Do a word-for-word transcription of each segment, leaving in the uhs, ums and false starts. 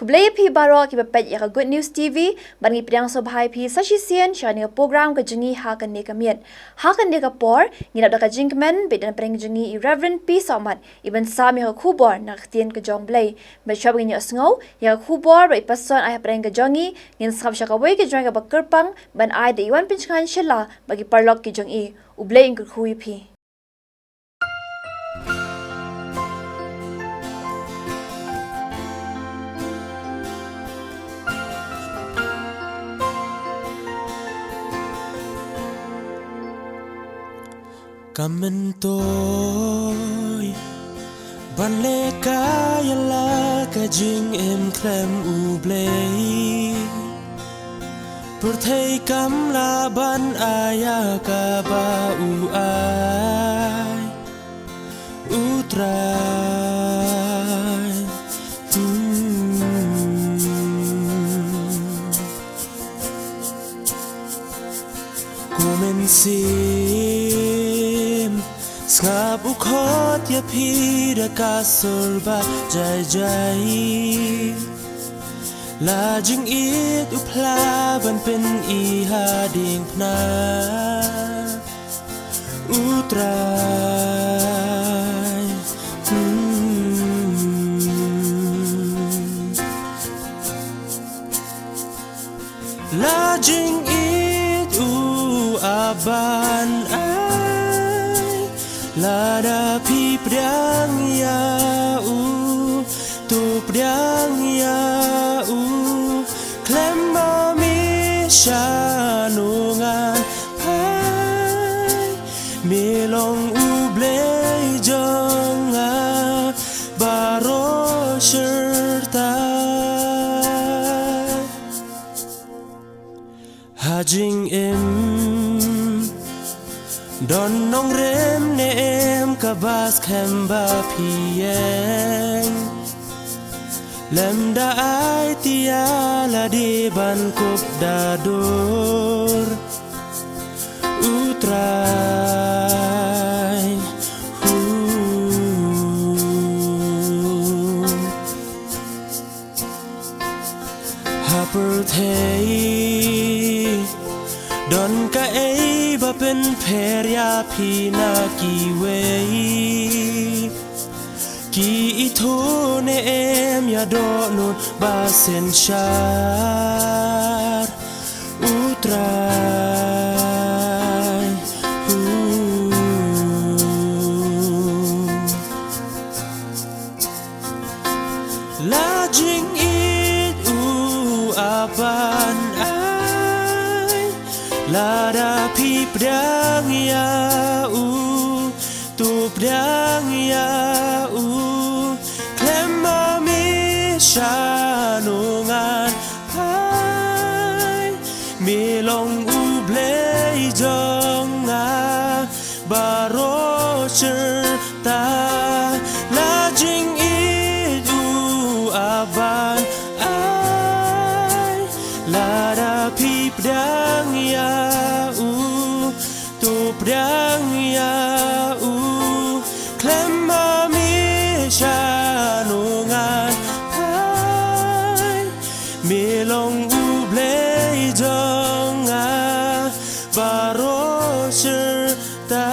Khublei ïa phi baroh kiba peit ïa ka Good News T V, bad ngi pdiang sngewbha ïa phi sa shisien sha kane ka program ka jong ngi ha kane ka miet. Ha kane ka por, ngi dap da ka jingkmen, ba don pdeng jong ngi i Reverend P Sawmat, iban sam ïa ka khubor na ka ktien ka jong U Blei. Bad shuwa ba ngin ïohsngew ïa ka khubor bad i pason ai hapdeng ka jong ngi, ngin sngap sha kawei ka jingrwai kaba kyrpang, ban ai da i Wanpynshngain Shylla, bad ki paralok ki jong i. U Blei un kyrkhu ïa phi. Ka myntoi ban leh ka ïa la ka jingim khlem U Blei. Pyrthei kam lah ban ai ïa kaba u ai, U Trai. Hmm. Kum mynsiem sngap u khot ïa phi da ka sur ba jai jai. La jingïeit u phla ban pyni ha diengphna, U Trai. Hmm. La jingïeit u ap ban ai, lada phi pdiang ïa u, to pdiang ïa u khlem ma me shano ngan phai. Me long U Blei jong nga baroh shyrta. Ha jingim don nongrim ne em kaba skhem ba phi ïeng, lymda ai tia lade ban kup da dur, U Trai. Hu. Ha pyrthei don kaei ba pynpher ïa phi na kiwei? Ki ithuh ne em ïa dohnud ba synshar, U Trai? Hu. La jingïeit u ap ban ai, lada phi pdiang ïa u, to pdiang ïa u khlem ma me shano ngan phai. Me long U Blei jong nga baroh shyrta. La jingïeit u ap ban ai, lada phi pdiang ïa u, to pdiang ïa u khlem ma me shano ngan phai. Me long U Blei jong nga baroh shyrta.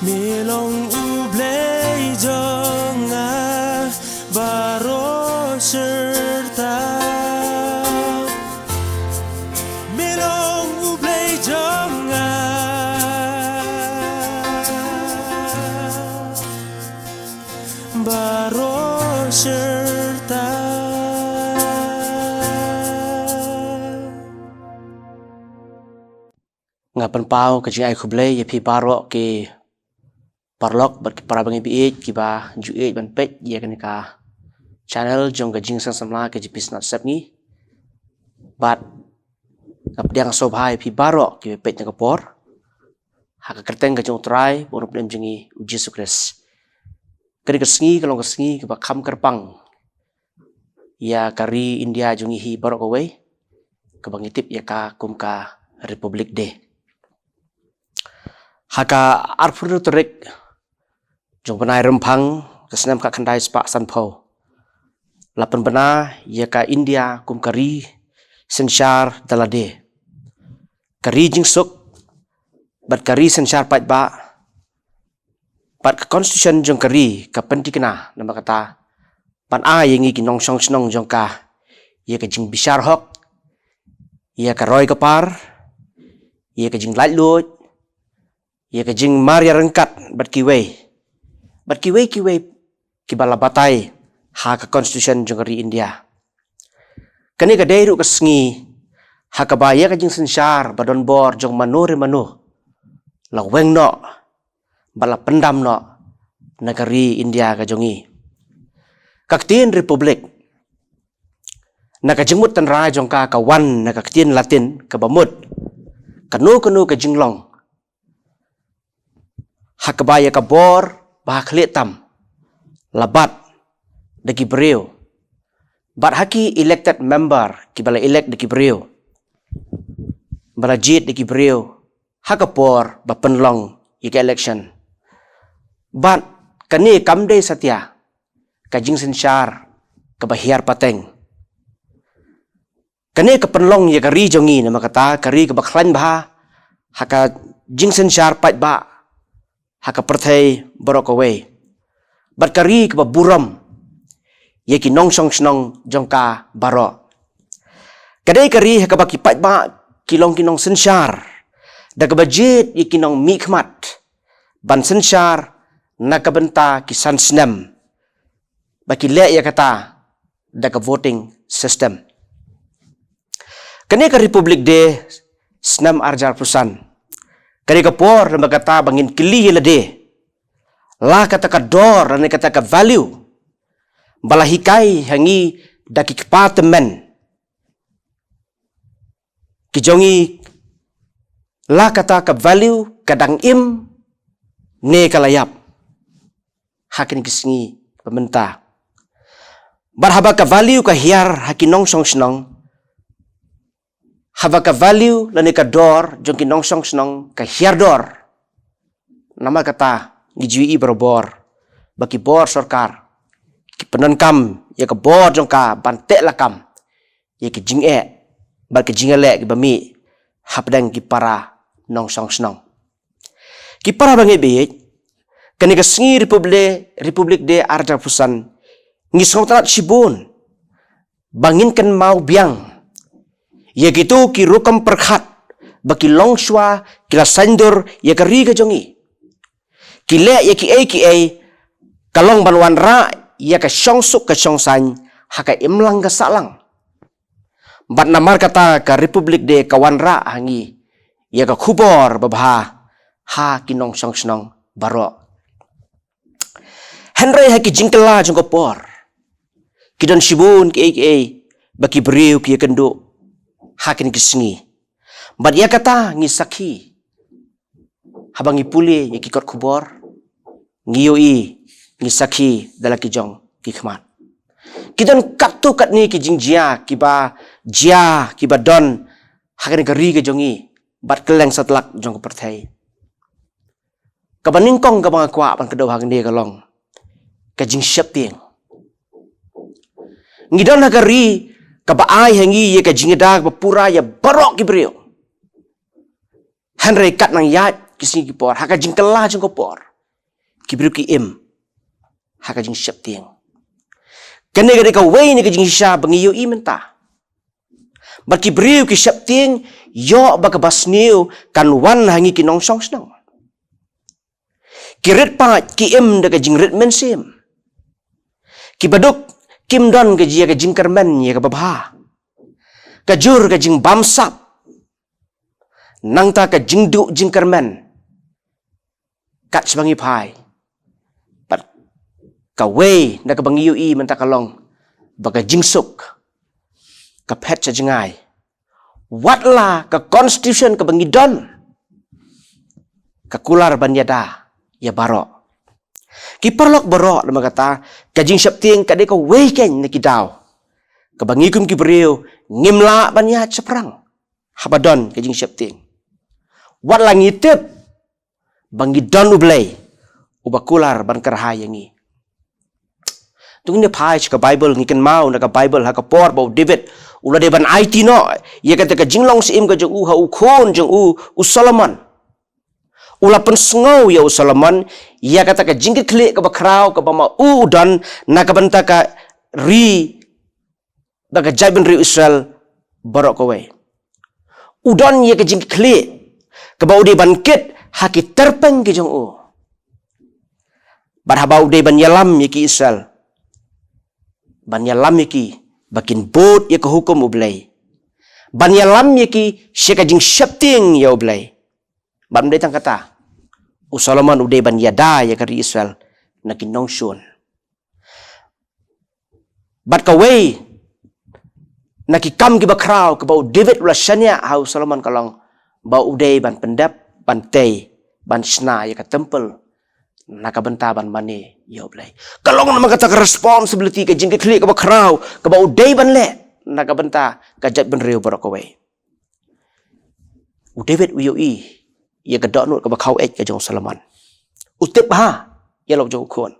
Me long U Blei jong nga baroh shyrta. Me long U Blei jong nga baroh shyrta. Nga pynpaw ka jingai khublei ïa phi baroh ki paralok bad ki para bangeit kiba ju ïeit ban peit ïa kane ka channel jong ka Jingseng Samla K J P Synod Sepngi. Bad nga pdiang sngewbha ïa phi baroh kiba peit na ka por ha ka kyrteng ka jong U Trai bad U Nongpynim jong ngi U Jisu Khrist. Kane ka sngi ka long ka sngi kaba kham kyrpang ïa ka ri India jong ngi hi baroh kawei, kaba ngi tip ïa ka kum ka Republic Day. Ha ka arphew hynriew tarik jong u bnai Rymphang ka snem khatkhyndai spah sanphew, la pynbna ïa ka India kum ka ri synshar da lade, ka ri jingsuk bad ka ri synshar paidbah. Bad ka Constitution jong ka ri ka pynthikna namar kata ban ai ïa ngi ki nongshong shnong jong ka ïa ka jingbishar hok, ïa ka roi ka par, ïa ka jinglaitluid, ïa ka jingmar ïaryngkat bad kiwei, bad kiwei kiwei kiba la batai ha ka Constitution jong ka ri India. Kane ka dei ruh ka sngi ha kaba ïa ka jingsynshar ba don bor jong mano re mano la weng noh bad la pyndam noh na ka ri India ka jong ngi. Ka ktien Republic na ka jingmut tynrai jong ka ka wan na ka ktien Latin kaba mut kano kano ka jinglong ha kaba ïa ka bor ba ha khlieh tam la bat da ki briew bad ha ki elected member kiba la elect da ki briew, ba la jied da ki briew ha ka por ba pynlong ïa ka election. Bad kane kam dei satia ka jingsynshar kaba hiar pateng. Kane ka pynlong ïa ka ri jong ngi namar kata ka ri kaba khlaiñ bha ha ka jingsynshar paidbah ha ka pyrthei baroh kawei, bad ka ri kaba burom ïa ki nongshong shnong jong ka baroh. Ka dei ka ri ha kaba ki paidbah ki long ki nongsynshar da kaba jied ïa ki nongmihkhmat ban synshar na ka bynta ki san snem, ba ki leh ïa kata da ka voting system. Kane ka Republic Day snem arhajar arphew san ka dei ka por namar kata ba ngin kylli ïa lade la kata ka dor lane kata ka value ba la hikai ha ngi da ki kpa tymmen ki jong ngi, la kata ka value ka dang im ne ka la ïap ha kine ki sngi ba mynta. Bad haba ka value ka hiar ha ki nongshong shnong, haba ka value lane ka dor jong ki nongshong shnong ka hiar dor, namar kata ngi ju ïohi barabor ba ki bor sorkar ki pyndonkam ïa ka bor jong ka ban teh lakam ïa ki jingeh bad ki jingïaleh kiba mih hapdeng ki para nongshong shnong. Ki para bangeit baieit, kane ka sngi Republic Day, Republic Day arhajar arphew san ngi sngewtynnat shibun ba ngin kynmaw biang ïa kito ki rukom pyrkhat ba ki longshuwa ki la saiñdur ïa ka ri ka jong ngi. Ki leh ïa kiei kiei ka long ban wanrah ïa ka shongsuk ka shongsaiñ ha ka imlang ka sahlang. Bad namar kata ka Republic Day ka wanrah ha ngi ïa ka khubor babha ha ki nongshong shnong baroh. Hynrei ha ki jingkylla jong ka por ki don shibun kiei kiei ba ki briew ki ïakynduh ha kine ki sngi. Bad ïa kata ngi sakhi haba ngi pule ïa ki kot khubor, ngi ïohi, ngi sakhi da la ki jong ki khmat. Ki don katto katne ki jingjia kiba jia kiba don ha kane ka ri ka jong ngi bad kylleng satlak jong ka pyrthei. Kaba nyngkong kaba nga kwah ban kdew hangne ka long ka jingsheptieng. Ngi don ha ka ri kaba ai ha ngi ïa ka jingïada kaba pura ïa baroh ki briew. Hynrei kat nang ïaid ki sngi ki por, ha ka jingkylla jong ka por, ki briew ki im ha ka jingsheptieng. Kane ka dei kawei na ka jingshisha ba ngi ïohi mynta. Bad ki briew ki sheptieng ïoh ba kaba sniew kan wan ha ngi ki nongshong shnong. Ki rit paid ki im da ka jingrit mynsiem. Kiba duk kim don ka jia ka jingkyrmen ïa kaba bha. Ka jur ka jingbamsap. Nangta ka jingduh jingkyrmen kat shaba ngi phai. Bad kawei na kaba ngi ïohi mynta ka long ba ka jingsuk ka phet sha jngai. Wat la ka constitution kaba ngi don ka kular ban ïada ïa baroh. Ki paralok baroh, namar kata ka jingsheptieng ka dei kawei keiñ na ki daw kaba ngi kum ki briew ngim lah ban ïaid shaphrang haba don ka jingsheptieng. Wat la ngi tip ba ngi don U Blei, uba kular ban kyrhai ïa ngi. Tang ngin ïa phai sha ka Baibl, ngi kynmaw na ka Baibl ha ka por ba u David u la dei ban aiti noh ïa kata ka jinglong syiem ka jong u ha u khun jong u, u Solomon. U la pynsngew ïa u Solomon ïa kata ka jingkitkhlieh kaba khraw kaba ma u u don na ka bynta ka ri, da ka jaitbynriew Israel baroh kawei. U don ïa ka jingkitkhlieh kaba u dei ban kit ha ki tyrpeng ki jong u. Bad haba u dei ban ïalam ïa ki Israel, ban ïalam ïa ki ba kin bud ïa ka hukum U Blei, ban ïalam ïa ki sha ka jingsheptieng ïa U Blei. Bad ym dei tang kata, u Solomon u dei ban ïada ïa ka ri Israel na ki nongshun. Bad kawei na ki kam kiba khraw kaba u David u la shaniah ha u Solomon ka long ba u dei ban pyndep, ban tei, ban shna ïa ka temple na ka bynta ban mane ïa U Blei. Ka long namar kata ka responsibility, ka jingkitkhlieh kaba khraw kaba u dei ban leh na ka bynta ka jaitbynriew baroh kawei. U David u ïohi ïa ka dohnud kaba khaw eit ka jong u Solomon. U tip bha ïa la u jong u khun.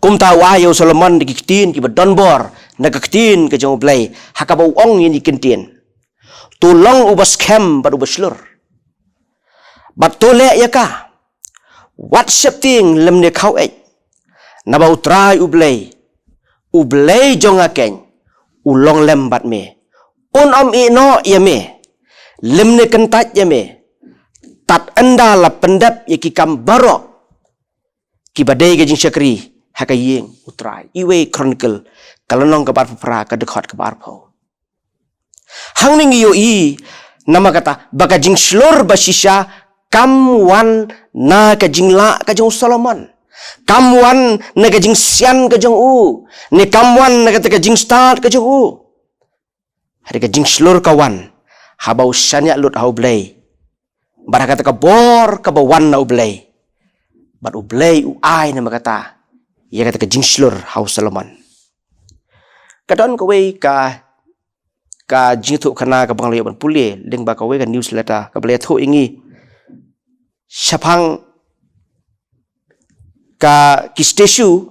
Kumta u ai ïa u Solomon da ki ktien kiba don bor na ka ktien ka jong U Blei, ha kaba u ong ïa kine ki ktien: To long uba skhem bad uba shlur, bad to leh ïa ka. Wat sheptieng lymne khaw eit, naba U Trai U Blei, U Blei jong nga keiñ, u long lem bad me. Un ym ïehnoh ïa me lymne kyntait ïa me tad ynda la pyndep ïa ki kam baroh kiba dei ka jingshakri ha ka ïing U Trai. Iwei Chronicle, ka lynnong kaba arphew phra, ka dkhot kaba arphew. Hangne ngi ïohi namar kata ba ka jingshlur ba shisha kam wan na ka jinglah ka jong u Solomon, kam wan na ka jingsian ka jong u, ne kam wan na kata ka jingstad ka jong u. Hynrei ka jingshlur ka wan haba u shaniah lut ha U Blei, bad ha kata ka bor kaba wan na U Blei, bad U Blei u ai namar kata ïa kata ka jingshlur ha u Solomon. Ka don kawei ka, ka jingthoh khana kaba nga la ïoh ban pule lyngba kawei ka newsletter kaba la ïathuh ïa ngi shaphang ka, ki statue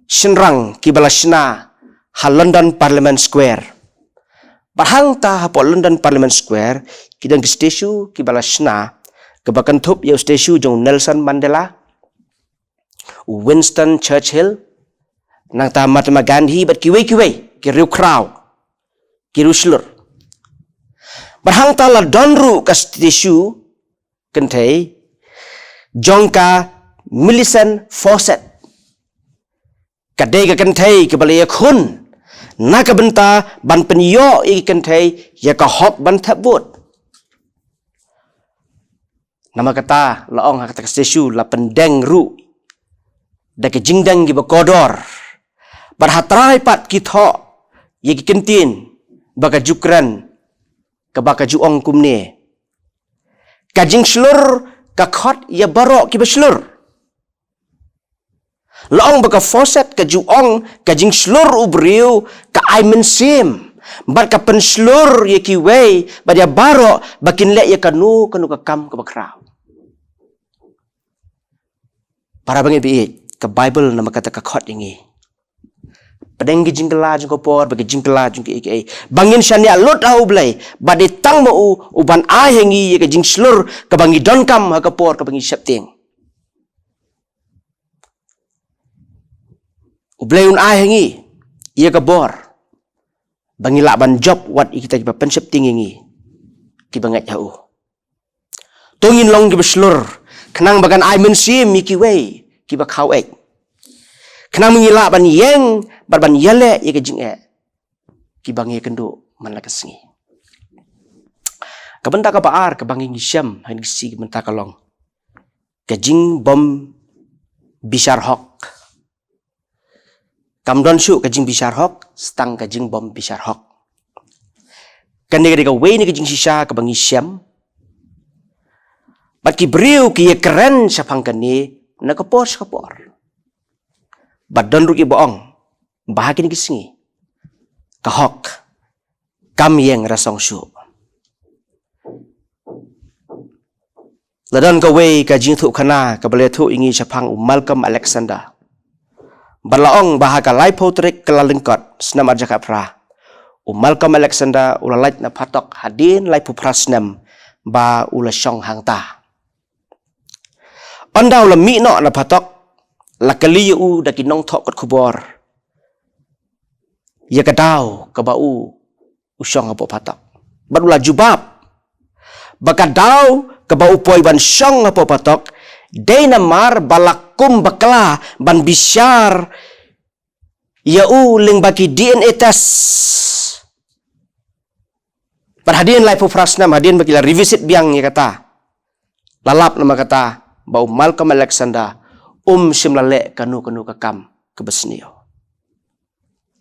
shynrang kiba la shna ha London Parliament Square. Bad hangta hapoh London Parliament Square ki don ki statue kiba la shna, kaba kynthup ïa u statue jong u Nelson Mandela, u Winston Churchill, nangta Mahatma Gandhi bad kiwei kiwei ki riewkhraw, ki riewshlur. Bad hangta la don ruh ka statue, kynthei jong ka Millicent Fawcett. Ka dei ka kynthei kaba la ïakhun na ka bynta ban pynïoh ïa ki kynthei ïa ka hok ban thep vote. Namar kata la ong ha kata ka statue la pyndeng ruh da ki jingdeng kiba kordor. Bad ha trai pat ki thoh ïa ki kyntien ba ka ju kren, kaba ka ju ong kumne: Ka jingshlur ka khot ïa baroh kiba shlur. La ong ba ka Fawcett ka ju ong ka jingshlur u briew ka ai mynsiem bad ka pynshlur ïa kiwei bad ïa baroh ba kin leh ïa kano kano ka kam kaba khraw. Para bangeit ba ïeit, ka Baibl namar kata ka khot ïa ngi. Pdeng ki jingkylla jong ka por bad ki jingkylla jong kiei kiei, ba ngin shaniah lut ha U Blei, ba dei tang ma u uban ai ha ngi ïa ka jingshlur kaba ngi donkam ha ka por kaba ngi sheptieng. U Blei un ai ha ngi ïa ka bor ba ngi lah ban jop wat ïa kita kiba pynsheptieng ïa ngi, kiba ngeit ha u. To ngin long kiba shlur, khnang ba kan ai mynsiem ïa kiwei kiba khaw eit, khnang ba ngi lah ban ïeng bad ban ïaleh ïa ka jingeh kiba ngi ïakynduh man la ka sngi. Ka bynta kaba ar kaba ngi shem ha kine ki sngi, ka bynta ka long ka jingbym bishar hok. Kam don shuh ka jingbishar hok, sa tang ka jingbym bishar hok. Kane ka dei kawei na ka jingshisha kaba ngi shem. Bad ki briew ki ïakren shaphang kane na ka por sha ka por. Bad don ruh kiba ong ba ha kine ki sngi ka hok kam ïeng rasong shuh. La don kawei ka jingthoh khana kaba la thoh ïa ngi shaphang u Malcolm Alexander. Bad la ong ba ha ka laiphew tarik Kyllalyngkot snem arhajar khatphra, u Malcolm Alexander u la lait na phatok hadien laiphew phra snem ba u la shong hangta. Ynda u la mih noh na phatok, la kylli ïa u da ki nongthoh kot khubor ïa ka daw kaba u u shong hapoh phatok. Bad u la jubab ba ka daw kaba u poi ban shong hapoh phatok dei namar ba la kum bakla ban bishar ïa u lyngba ki D N A test. Bad hadien laiphew phra snem, hadien ba ki la revisit biang ïa kata, la lap namar kata ba u Malcolm Alexander um shym la leh kano kano ka kam kaba sniew.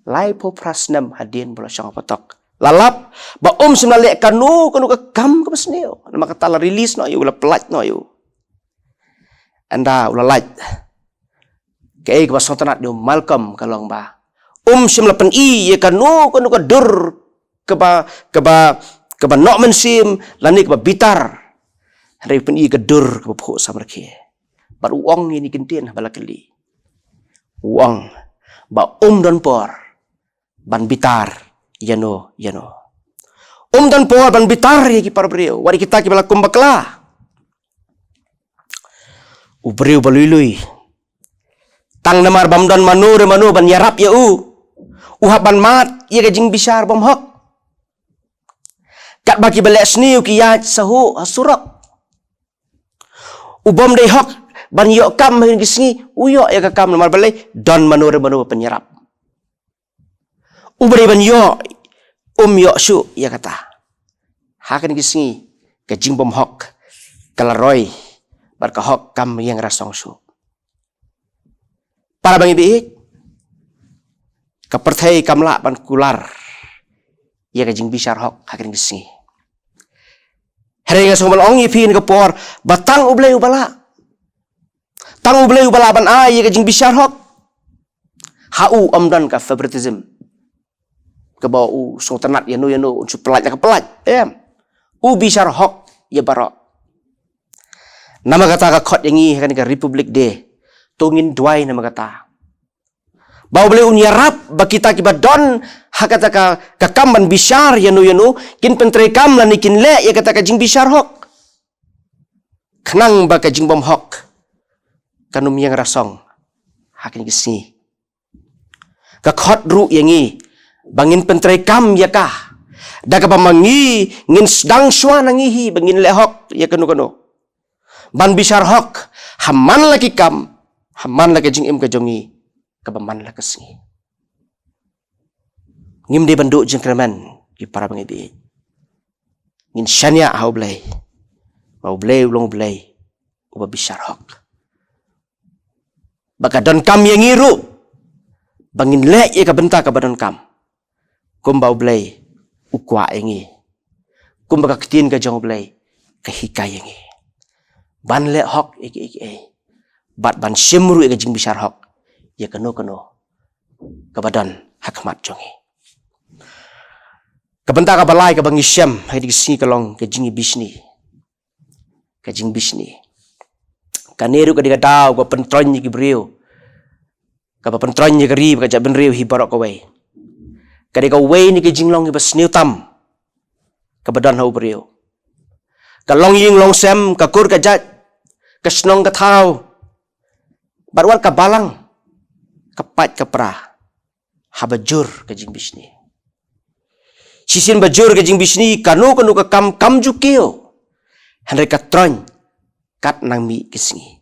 Laiphew phra snem hadien ba u la shong ha phatok, la lap ba um shym la leh kano kano ka kam kaba sniew. Namar kata la release noh ïa u, la pyllait noh ïa u. Ynda u la lait, kaei kaba sngewtynnat ïa u Malcolm ka long ba um shym la pyni ïa kano kano ka dur kaba, kaba, kaba noh mynsiem lane kaba bitar. Hynrei u pyni ïa ka dur kaba phuh samrkhie. Bad u ong ïa kine ki ktien haba la kylli, u ong ba um don por ban bitar ïano ïano. Um don por ban bitar ïa ki para briew, wat ïa kita kiba la kum bakla. U briew ba lui lui, tang namar bym don mano re mano ban ïarap ïa u, u hap ban mad ïa ka jingbishar bymhok. Katba kiba leh sniew ki ïaid sahuh ha surok. U bym dei hok ban ïoh kam ha kine ki sngi, u ïoh ïa ka kam namar balei? Don mano re mano ban ïarap. U ba dei ban ïoh, um ïoh shuh ïa kata. Ha kine ki sngi ka jingbymhok ka la roi bad ka hok kam ïeng rasong shuh. Para bangeit, ka pyrthei kam lah ban kular ïa ka jingbishar hok ha kine ki sngi. Hynrei nga sngew ban ong ïa phi ha kane ka por ba tang U Blei uba lah. Tang U Blei uba lah ban ai ïa ka jingbishar hok. Ha u ym don ka favoritism kaba u sngewtynnat ïano ïano un shu pyllait ne ka pyllait. Em. U bishar hok ïa baroh. Namar kata ka khot ïa ngi ha kane ka Republic Day, to ngin duwai namar kata ba U Blei un ïarap ba kita kiba don ha kata ka, ka kam ban bishar ïano ïano kin pyntreikam lane kin leh ïa kata ka jingbishar hok, khnang ba ka jingbymhok kan ym ïeng rasong ha kine ki sngi. Ka khot ruh ïa ngi ba ngin pyntreikam ïa ka, da kaba ma ngi ngin sdang shuwa na ngi hi ba ngin leh hok ïa kano kano, ban bishar hok ha man la ki kam, ha man la ka jingim ka jong ngi kaba man la ka sngi. Ngim dei ban duh jingkyrmen, ki para bangeit. Ngin shaniah ha U Blei ba U Blei u long U Blei uba bishar hok. Ba ka donkam ïa ngi ruh ba ngin leh ïa ka bynta kaba donkam, kumba U Blei u kwah ïa ngi, kumba ka ktien ka jong U Blei ka hikai ïa ngi, ban leh hok ïa kiei kiei bad ban shim ruh ïa ka jingbishar hok ïa kano kano kaba don ha khmat jong ngi. Ka bynta kaba lai kaba ngi shem ha kine ki sngi ka long ka jingbishni. Ka jingbishni, kane ruh ka dei ka daw kaba pyntroiñ ïa ki briew, kaba pyntroiñ ïa ka ri bad ka jaitbynriew hi baroh kawei. Ka dei kawei na ki jinglong kiba sniew tam kaba don ha u briew. Ka longïing longsem, ka kur ka jait, ka shnong ka thaw, bad wat ka balang, ka pait ka pra, haba jur ka jingbishni. Shisien ba jur ka jingbishni, kano kano ka kam kam ju kiew, hynrei ka troiñ kat nang mih ki sngi.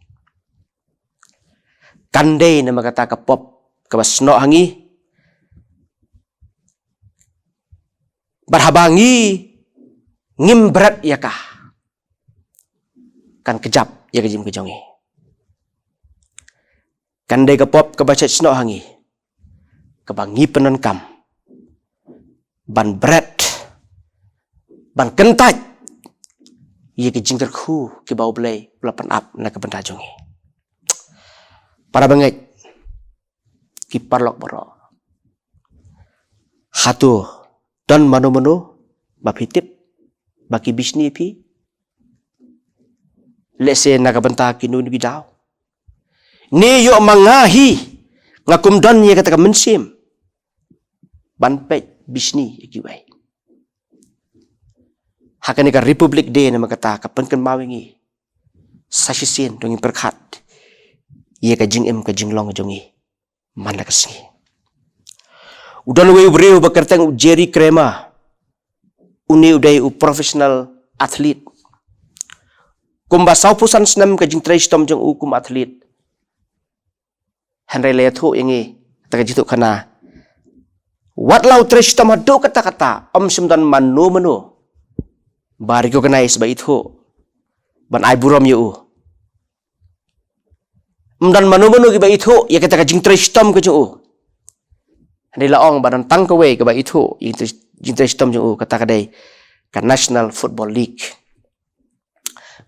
Kan dei namar kata ka pop kaba snoh ha ngi, bad haba ngi ngim bret ïa ka, kan kjap ïa ka jingim ka jong ngi. Kan dei ka pop kaba shait snoh ha ngi, kaba ngi pyndonkam ban bret, ban kyntait ïa ki jingkyrkhu kiba U Blei u la pynap na ka bynta jong ngi. Para bangeit, ki paralok baroh, hato don mano mano ba phi tip ba ki bishni ïa phi? Lehse na ka bynta kino kino ki daw. Ne ïoh ma nga hi, nga kum don ïa kata ka mynsiem ban peit bishni ïa kiwei. Ha kane ka Republic Day namar kata ka pynkynmaw ïa ngi sa shisien to ngin pyrkhat ïa ka jingim ka jinglong jong ngi man la ka sngi. U don uwei u briew ba kyrteng u Jerry Kramer. Une u dei u professional athlete. Kumba sawphew san snem ka jingtrei shitom jong u kum athlete. Hynrei la ïathuh ïa ngi kata ka jingïathuhkhana, wat la u trei shitom haduh katta katta, ym shym don mano mano ba recognize, ba ithuh, ban ai burom ïa u. Ym don mano mano kiba ithuh ïa kata ka jingtrei shitom ka jong u. Hynrei la ong ba don tang kawei kaba ithuh ïa ka jingtrei shitom jong u, kata ka dei ka National Football League,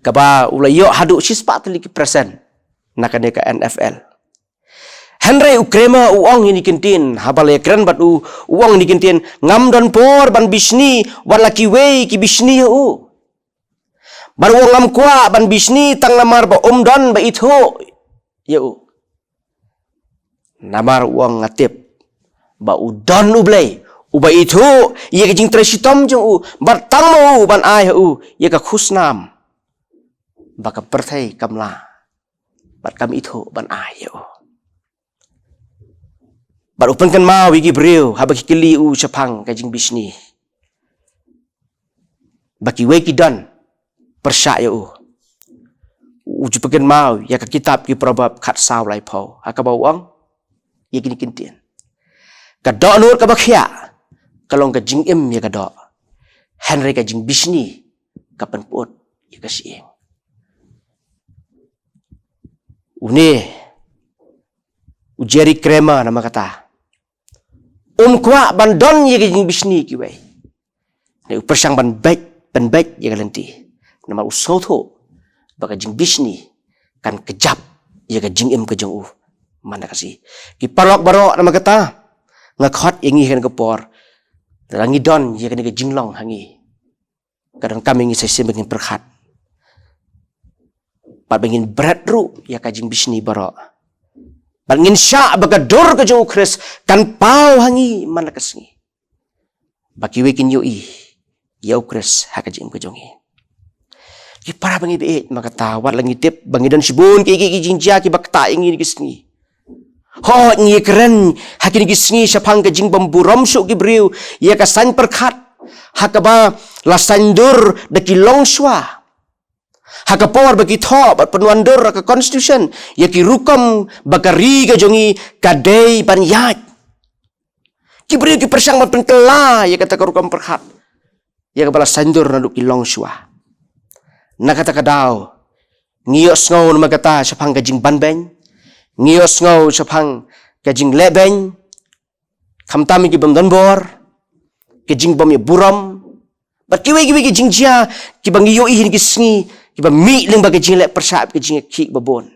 kaba u la ïoh haduh shispah tylli ki percent na kane ka N F L. Hynrei u Kramer u ong ïa kine ki ktien, haba la ïakren bad u, u ong ïa kine ki ktien, ngam don por ban bishni wat la kiwei ki bishni ïa u. Bad u ong ngam kwah ban bishni tang namar ba ym don ba ithuh ïa u. Namar u ong, nga tip ba u don U Blei uba ithuh ïa ka jingtrei shitom jong u, bad tang ma u ban ai ha u ïa ka khusnam ba ka pyrthei kam lah bad kam ithuh ban ai ïa u. Bad u pynkynmaw ïa ki briew haba ki kylli u shaphang ka jingbishni, ba kiwei ki don pyrshah ïa u, u ju pynkynmaw ïa ka kitab ki Proverb khatsaw laiphew, ha kaba u ong ïa kine ki ktien, ka dohnud kaba khiah ka long ka jingim ïa ka doh, hynrei ka jingbishni ka pynput ïa ka shyieng. Une u Jerry Kramer namar kata um kwah ban don ïa ka jingbishni kiwei. Ne u pyrshang ban beit, ban beit ïa ka lynti. Namar u sngewthuh ba ka jingbishni kan kjap ïa ka jingim ka jong u man la ka sngi. Ki paralok baroh, namar kata nga khot ïa ngi ha kane ka por, lada ngi don ïa kane ka jinglong ha ngi, ka donkam ïa ngi sa shisien ba ngin pyrkhat bad ba ngin bret ruh ïa ka jingbishni baroh, bad ngin shah ba ka dur ka jong U Khrist kan paw ha ngi man la ka sngi, ba kiwei kin ïohi ïa U Khrist ha ka jingim ka jong ngi. Ki para bangeit, namar kata wat la ngi tip ba ngi don shibun ki, ki, ki jingjia kiba ktah ïa ngi ha kine ki sngi. Hooid, ngi kren ha kine ki sngi shaphang ka jingbymburom shuh ki briew ïa ka saiñ pyrkhat ha kaba la saiñdur da ki longshuwa, ha ka por ba ki thoh bad pynwandur ha ka constitution ïa ki rukom ba ka ri ka jong ngi ka dei ban ïaid. Ki briew ki pyrshang ban pynkylla ïa kata ka rukom pyrkhat ïa kaba la saiñdur naduh ki longshuwa. Na kata ka daw ngi ïohsngew namar kata shaphang ka jingbanbeiñ, ngi ïohsngew shaphang ka jinglehbeiñ, khamtam ïa ki bym don bor, ka jingbym ïa burom, bad kiwei kiwei ki jingjia kiba ngi ïohi ha kine ki sngi, kiba mih lyngba ka jingleh pyrshah, ka jingïakhih babun,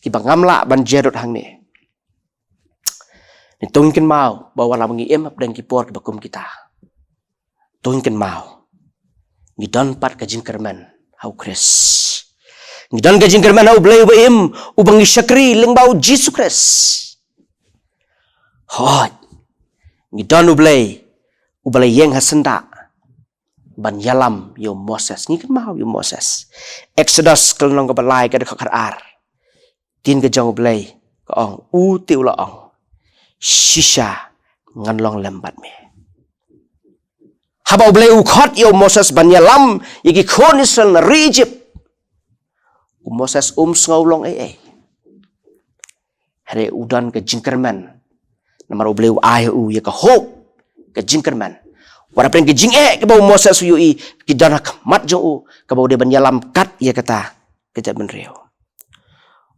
kiba ngam lah ban jer lut hangne. Ngi to ngin kynmaw ba wat la ngi im hapdeng ki por kiba kum kita, to ngin kynmaw ngi don pat ka jingkyrmen ha U Khrist. Ngi don ka jingkyrmen ha U Blei uba im, uba ngi shakri lyngba U Jisu Khrist. Hooid, ngi don U Blei uba la ïeng ha syndah ban ïalam ïa u Moses. Ngi kynmaw ïa u Moses. Exodus ka lynnong kaba lai, ka dkhot khatar. Ktien ka jong U Blei ka ong, u te u la ong, shisha ngan long lem bad me. Haba U Blei u khot ïa u Moses ban ïalam ïa ki khun Israel na ri Egypt, u Moses um sngew long ei ei. Hynrei u don ka jingkyrmen namar U Blei u ai ha u ïa ka hope, ka jingkyrmen. Wat hapdeng ka jingeh kaba u Moses u ïohi, ki don ha khmat jong u kaba u dei ban ïalam kat ïa kata ka jaitbynriew.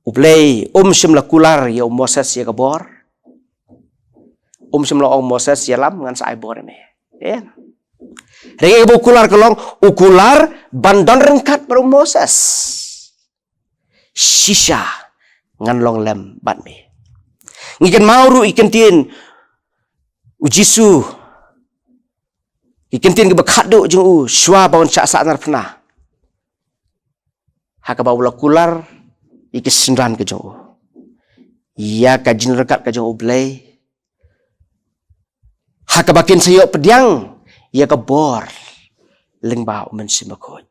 U Blei um shym la kular ïa u Moses ïa ka bor. Um shym la ong, Moses, ïalam, ngan sa ai bor ïa me. Em. Hynrei kaba u kular ka long, u kular ban don ryngkat bad u Moses. Shisha ngan long lem bad me. Ngi kynmaw ruh ïa ki ktien U Jisu, ki ktien kiba khatduh jong u shuwa ba un shah sahnarphna. ha kaba u la kular ïa ki synran ka jong u ïa ka jingryngkat ka jong U Blei, ha kaba kin sa ïoh pdiang ïa ka bor lyngba U Mynsiem Bakhuid.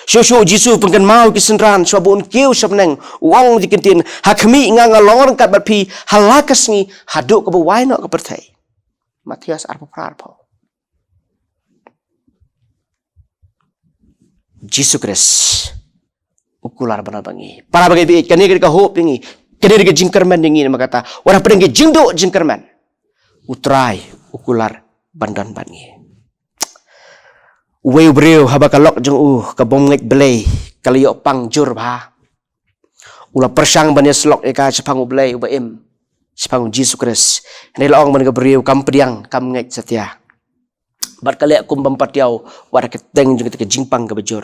Shuh shuh U Jisu u pynkynmaw ïa ki synran, shuwa ba un kiew sha bneng, u ong ïa ki ktien, ha khmih nga nga long ryngkat bad phi ha la ka sngi haduh kaba wai noh ka pyrthei. Mathaios arphew phra, arphew. Jisu Khrist u kular ban don bad ngi. Para bangeit, kane ka dei ka hope ïa ngi, kane ka dei ka jingkyrmen ïa ngi, namar kata wat hapdeng ki jingduh jingkyrmen, U Trai u kular ban don bad ngi. Uwei u briew, haba ka lok jong u ka bym ngeit Blei ka la ïoh pang jur bha, u la pyrshang ban ïasyllok ïa ka shaphang U Blei uba im, shaphang U Jisu Khrist. Hynrei la ong ba kane ka briew kam pdiang, kam ngeit satia, bad ka leh kum bym patiaw wat ha ka kyrteng jong kata ka jingpang kaba jur.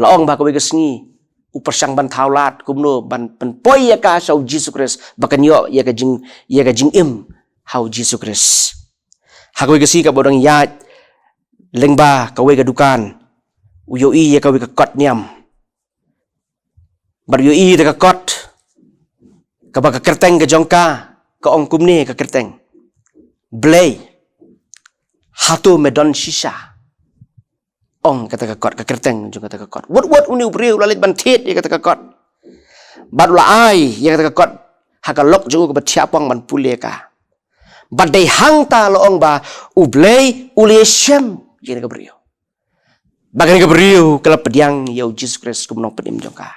La ong ba ha kawei ka sngi u pyrshang ban thaw lad kumno ban pynpoi ïa ka sha U Jisu Khrist, ba kan ïoh ïa ka jing, ïa ka jingim ha U Jisu Khrist. Ha kawei ka sngi kaba u dang ïaid lyngba kawei ka dukan, u ïohi ïa kawei ka kot niam. Bad u ïohi da ka kot kaba ka kyrteng ka jong ka ka ong kumne ka kyrteng: Blei, hato me don shisha? Ong kata ka kot, ka kyrteng jong kata ka kot. Wut wut une u briew u la leit ban thied ïa kata ka kot, bad u la ai ïa kata ka kot ha ka lok jong u kaba thiah pang ban pule ïa ka. Bad dei hangta la ong ba U Blei u la ïashem ïa kane ka briew. Ba kane ka briew ka la pdiang ïa U Jisu Khrist kum u nongpynim jong ka.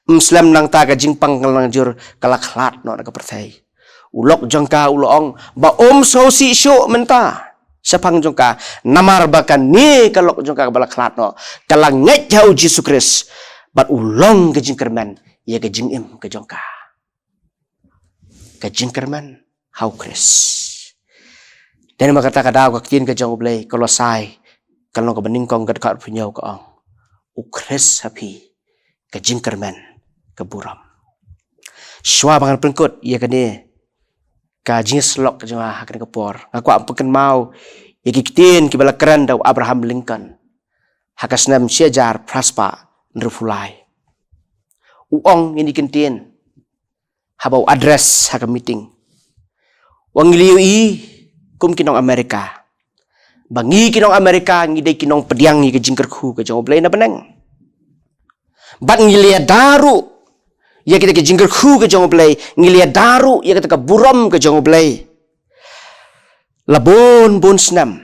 Ym slem nangta, ka jingpang ka la nang jur, ka la khlad noh na ka pyrthei. U lok jong ka u la ong ba um sngewsih shuh mynta shaphang jong ka, namar ba kane ka lok jong ka kaba la khlad noh ka la ngeit ha U Jisu Khrist, bad u long ka jingkyrmen ïa ka jingim ka jong ka. Ka jingkyrmen ha U Khrist. Dei namar kata ka daw ka ktien ka jong U Blei, Kolosai ka lynnong kaba nyngkong, ka dkhot arphew hynñiew ka ong: U Khrist ha phi ka jingkyrmen ka burom. Shuwa ba ngan pynkut ïa kane ka jingïasyllok ka jong nga ha kane ka por, nga kwah pynkynmaw ïa ki ktien kiba la kren da u Abraham Lincoln ha ka snem shi hajar phra spah hynriewphew lai. U ong ïa kine ki ktien haba u address ha ka meeting. U ong, ngi la ïohi kum ki nong Amerika ba ngi ki nong Amerika ngi dei ki nongpdiang ïa ka jingkyrkhu ka jong U Blei na bneng. Bad ngi la ïada ruh ïa kita ki jingkyrkhu ka jong U Blei, ngi la ïada ruh ïa kata ka burom ka jong U Blei. La bun bun snem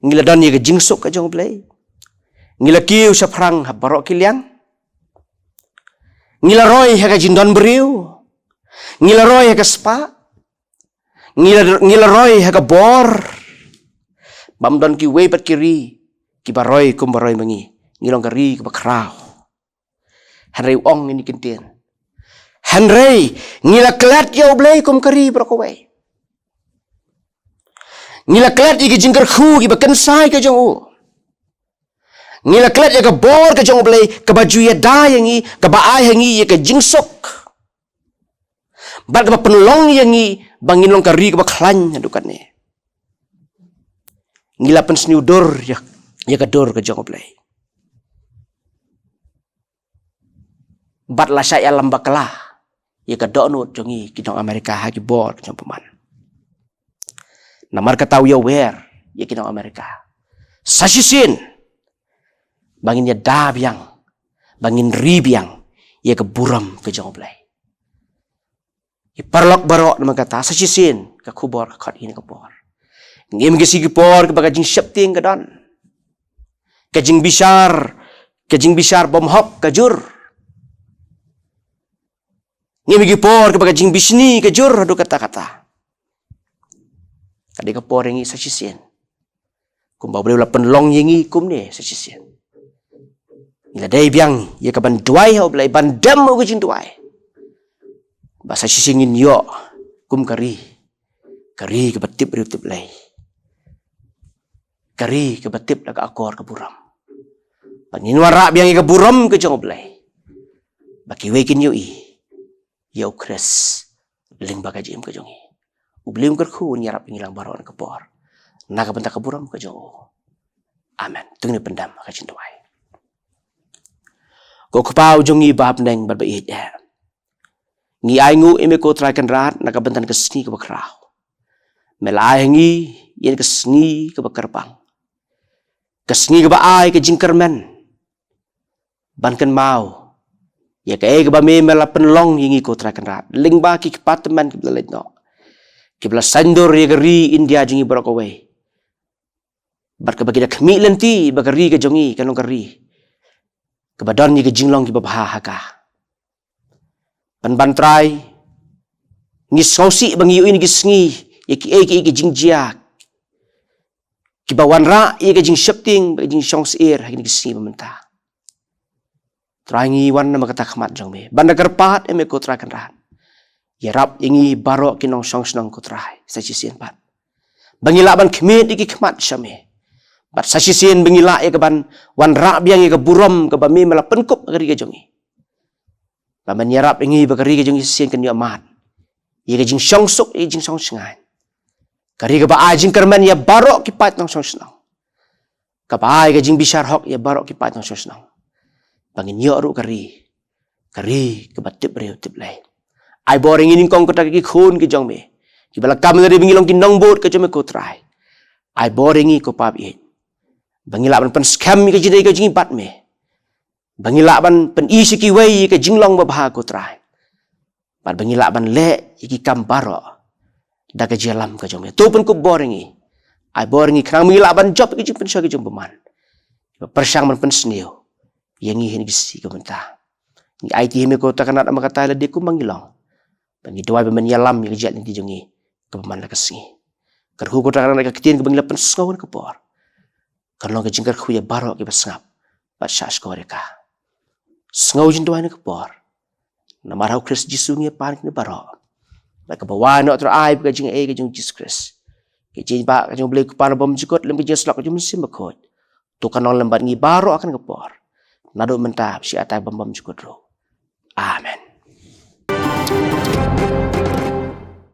ngi la don ïa ka jingsuk ka jong U Blei. Ngi la kiew shaphrang ha baroh ki liang. Ngi la roi ha ka jingdon briew. Ngi la roi ha ka spah. Ngi la, ngi la roi ha ka bor. Bym don kiwei pat ki ri kiba roi kum ba roi ma ngi. Ngi long ka ri kaba khraw. Hynrei u ong ïa kine ki ktien, hynrei ngi la klet ïa U Blei kum ka ri baroh kawei. Ngi la klet ïa ki jingkyrkhu kiba kynsai ka jong u. Ngi la klet ïa ka bor ka jong U Blei kaba ju ïada ïa ngi, kaba ai ha ngi ïa ka jingsuk, bad kaba pynlong ïa ngi ba ngin long ka ri kaba khlaiñ haduh katne. Ngi la pynsniew dur ïa, ïa ka dur ka jong U Blei. Bad la shah ïalam bakla ïa ka dohnud jong ngi ki nong Amerika ha ki bor ka jong u bymman. Namar kata u ïawer ïa ki nong Amerika sa shisien ba ngin ïada biang, ba ngin ri biang ïa ka burom ka jong U Blei. Ki paralok baroh, namar kata sa shisien ka khubor ka khot ïa kane ka por. Ngim, ki sngi ki por kiba ka jingsheptieng ka don, ka jingbishar, ka jingbishar bymhok ka jur. Ngim, ki por kiba ka jingbishni ka jur haduh katta katta. Ka dei ka por ïa ngi sa shisien, kumba U Blei u la pynlong ïa ngi kumne sa shisien, ngi la dei biang ïa ka ban duwai ha U Blei, ban dem ha ka jingduwai, ba sa shisien ngin ïoh kum ka ri, ka ri kaba tip briew tip Blei, ka ri kaba tip da ka akor ka burom. Ba ngin wanrah biang ïa ka burom ka jong U Blei, ba kiwei kin ïohi ïa U Khrist lyngba ka jingim ka jong ngi. U Blei un kyrkhu, un ïarap ïa ngi lang baroh na ka por, na ka bynta ka burom ka jong u. Amen. To ngin pyndem ha ka jingduwai. Ko Kpa jong ngi ba ha bneng bad ba ïeit eh, ngi ai nguh ïa me ko Trai Kynrad na ka bynta ka sngi kaba khraw. Me la ai ha ngi ïa ka sngi kaba kyrpang, ka sngi kaba ai ka jingkyrmen ban kynmaw ïa kaei kaba me, me la pynlong ïa ngi ko Trai Kynrad, lyngba ki kpa tymmen kiba la leit noh, kiba la saiñdur ïa ka ri India jong ngi baroh kawei. Bad kaba ki da khmih lynti ba ka ri ka jong ngi kan long ka ri kaba don ïa ka jinglong kiba bha ha ka. Pynban Trai, ngi sngewsih ba ngi ïohi ha kine ki sngi ïa kiei kiei ki jingjia kiba wanrah ïa ka jingsheptieng bad ka jingshong syier ha kine ki sngi ba mynta. Trai, ngi wan na ma kata ka khmat jong me ban da kyrpad ïa me ko Trai Kynrad, ïarap ïa ngi baroh ki nongshong shnong ko Trai sa shisien pat, ba ngi lah ban khmih ïa ki khmat sha me, bad sa shisien ba ngi lah ïa ka ban wanrah biang ïa ka burom kaba me, me la pynkup ha ka ri ka jong ngi. Ba men ïarap ïa ngi ba ka ri ka jong ngi sa shisien kan ïoh mad ïa ka jingshong suk, ïa ka jingshong shngaiñ, ka ri kaba ai jingkyrmen ïa baroh ki paid nongshong shnong, kaba ai ka jingbishar hok ïa baroh ki paid nongshong shnong, ba ngin ïoh ruh ka ri, ka ri kaba tip briew tip Blei. Ai bor ïa ngi nyngkong kata ki khun ki jong me, kiba la kam na ri, ba ngi long ki nongbud ka jong me ko Trai. Ai bor ïa ngi ko Pa ba ïeit, ba ngi lah ban pynskhem ïa ka jingdei ka jong ngi bad me, ba ngi lah ban pyni sha kiwei ïa ka jinglong babha ko Trai, bad ba ngi lah ban leh ïa ki kam baroh da ka jingïalam ka jong me. To pynkup bor ïa ngi, ai bor ïa ngi khnang ba ngi lah ban jop ïa ka jingpynshoi ka jingbymman, ba pyrshang ban pynsniew ïa ngi ha kine ki sngi kiba mynta. Ngi aiti ha me ko Trai Kynrad, namar kata lada kumba ngi long, ba ngi duwai ba men ïalam ïa ka jingïaid lynti jong ngi kaba man la ka sngi. Kyrkhu ko Trai Kynrad, ka ktien kaba ngi la pynsngew ha kane ka por kan long ka jingkyrkhu ïa baroh kiba sngap bad shahshkor ïa ka. Sngew jingduwai ha kane ka por. Namar ha u Khrist Jisu ngi pan kine baroh. Bad kaba wan noh Trai, ai ba ka jingaiei ka jong u Jisu Khrist, ka jingïeit ka jong u Blei Kpa uba bymjukut, lem ka jingïasyllok ka jong u Mynsiem Bakhuid, to kan long lem bad ngi baroh ha kane ka por, naduh mynta bad shatai bym bymjukut ruh. Amen.